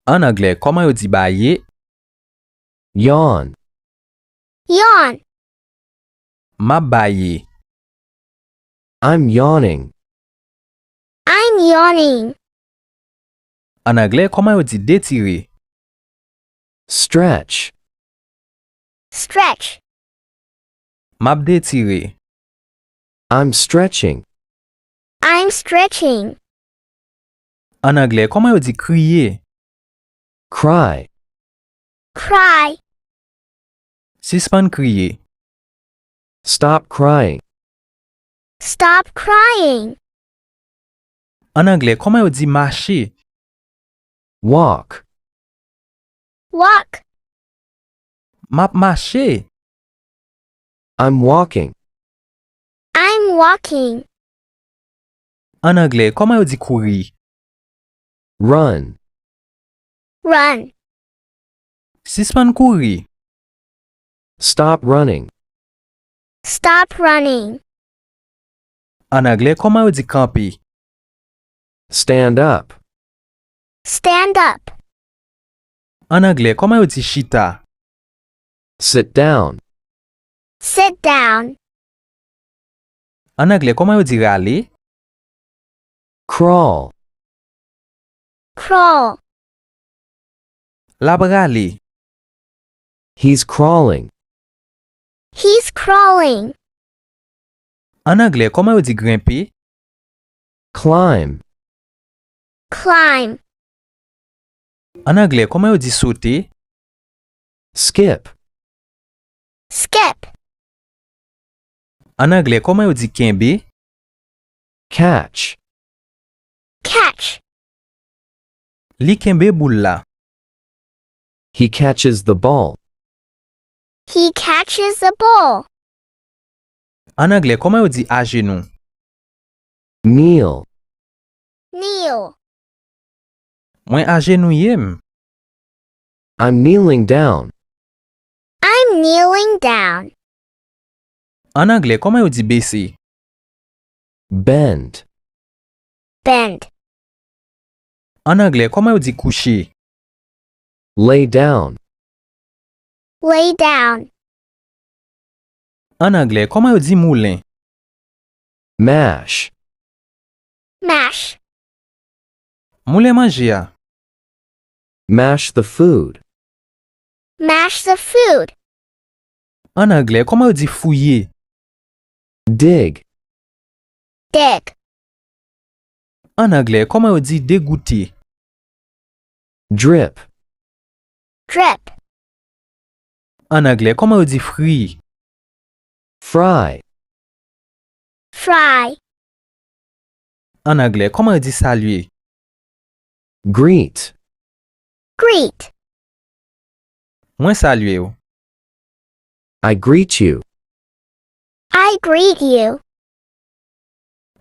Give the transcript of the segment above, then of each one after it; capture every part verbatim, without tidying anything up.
An anglè, kòman yo di baye? Yawn. Yawn. M ap baye. I'm yawning. I'm yawning. An anglè, kòman yo di detire? Stretch. Stretch. M ap detire. I'm stretching. I'm stretching. An anglè, kòman yo di kriye? Cry. Cry. Sispann kriye. Stop crying. Stop crying. An anglè, kòman yo di mache? Walk. Walk. M ap mache. I'm walking. I'm walking. An anglè, kòman yo di kouri? Run. Run. Sispann kouri. Stop running. Stop running. An anglè, kòman yo di kanpe? Stand up. Stand up. An anglè, kòman yo di chita? Sit down. Sit down. An anglè, kòman yo di rale? Crawl. Crawl. L ap rale. He's crawling. He's crawling. An anglè, kòman yo di grenpe? Climb. Climb. An anglè, kòman yo di sote? Skip. Skip. An anglè, kòman yo di kenbe? Catch. Catch. Li kenbe boul la. He catches the ball. He catches the ball. An anglè, kòman yo di ajenou? Kneel. Kneel. Mwen ajenouye m. I'm kneeling down. I'm kneeling down. An anglè, kòman yo di bese? Bend. Bend. An anglè, kòman yo di kouche? Lay down. Lay down. An anglè, kòman yo di moulen? Mash. Mash. Moulen manje a. Mash the food. Mash the food. An anglè, kòman yo di fouye? Dig. Dig. An anglè, kòman yo di degoute? Drip. Drip. An anglè, kòman yo di fri? Fry. Fry. An anglè, kòman yo di salye? Greet. Greet. Mwen salye w. I greet you. I greet you.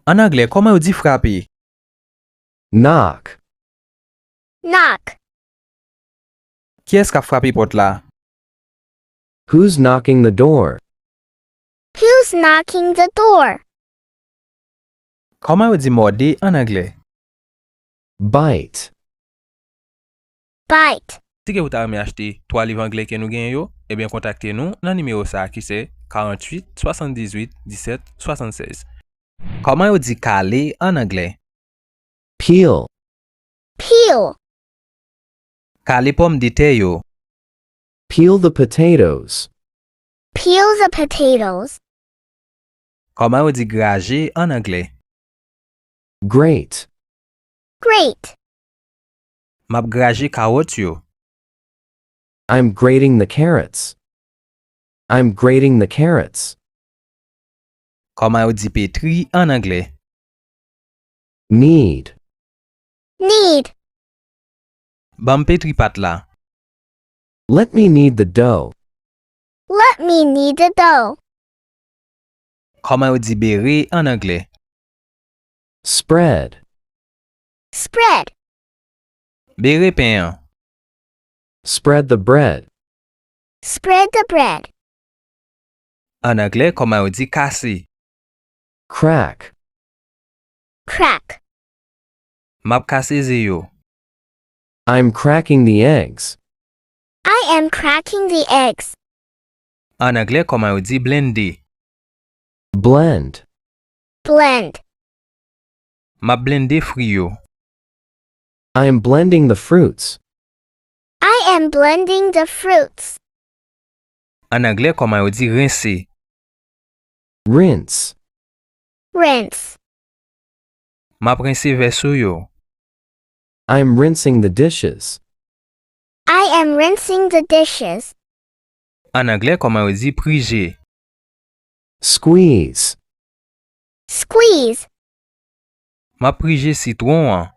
An anglè, kòman yo di frape? Knock. Knock. Kiyès k ap frape pòt la? Who's knocking the door? Who's knocking the door? Kòman yo di mòde an anglè? Bite. Bite. Si ke ou ta renmen achte twa liv anglè ke nou genyen yo, ebyen kontakte nou nan nimewo sa a ki se karanntuit, swasanndizuit, disèt, swasannsèz. Kòman yo di kale an anglè? Peel. Peel. Kale pòmdetè yo. Peel the potatoes. Peel the potatoes. Kòman yo di graje an anglè? Grate. Grate. M ap graje kawòt yo. I'm grating the carrots. I'm grating the carrots. Kòman yo di petri an anglè? Knead. Knead. Ban m petri pat la. Let me knead the dough. Let me knead the dough. Kòman yo di bere an anglè? Spread. Spread. Bere pen an. Spread the bread. Spread the bread. An anglè, kòman yo di kase? Crack. Crack. M ap kase ze yo. I'm cracking the eggs. I am cracking the eggs. An anglè, kòman yo di blende? Blend. Blend. M ap blende fwi yo. I am blending the fruits. I am blending the fruits. An anglè, kòman yo di rense? Rinse. Rinse. M ap rense vèso yo. I am rinsing the dishes. I am rinsing the dishes. An anglè, kòman yo di prije? Squeeze. Squeeze. M ap prije sitwon an.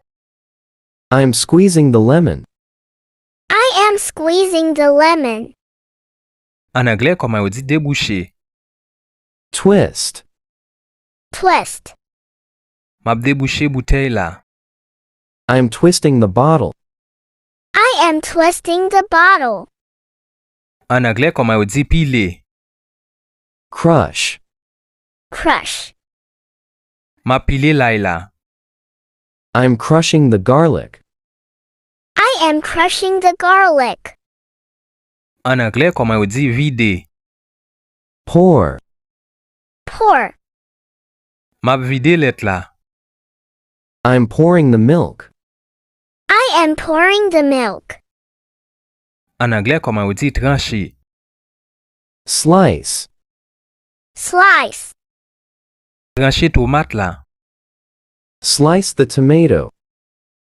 I am squeezing the lemon. I am squeezing the lemon. An anglè, kòman yo di debouche? Twist. Twist. M ap debouche boutèy la. I am twisting the bottle. I am twisting the bottle. An anglè, kòman yo di pile? Crush. Crush. M ap pile lay la. I am crushing the garlic. I am crushing the garlic. An anglè, kòman yo di vide? Pour. Pour. M ap vide lèt la. I am pouring the milk. I am pouring the milk. An anglè, kòman yo di tranche? Slice. Slice. Tranche tomat la. Slice the tomato.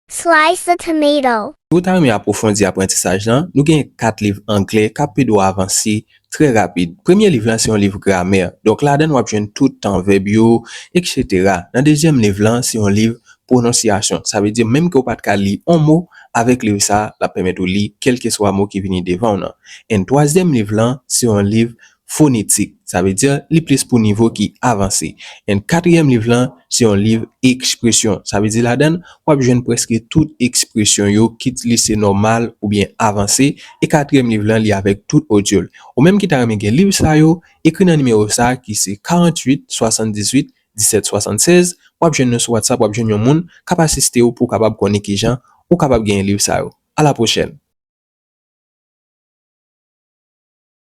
Slice the tomato. Si w ta renmen apwofondi aprantisaj lan, nou gen kat liv anglè k ap ede w avanse trè rapid. Premye liv lan se yon liv gramè. Donk, ladan l w ap jwenn tout tan vèb yo, etsetera. Nan dezyèm liv lan, se yon liv pwononsyasyon. Sa vle di, menm ke w pa t ka li yon mo, avèk liv sa a, l ap pèmèt ou li kèlkeswa mo ki vini devan w nan. And twazyèm liv lan, se yon liv fonetik. Sa vle di, li plis pou nivo ki avanse. And katriyèm liv lan, se yon liv ekspresyon. Sa vle di, ladan l, w ap jwenn prèske tout ekspresyon yo, kit li se nòmal oubyen avanse. E katriyèm liv lan, li avèk tout odyol. Ou menm ki ta renmen gen liv sa yo, ekri nan nimewo sa a ki se karanntuit swasanndizuit disèt swasannsèz. W ap jwenn nou sou WhatsApp, w ap jwenn yon moun k ap asiste w pou w kapab konnen kijan ou kapab genyen liv sa yo. A la pwochèn!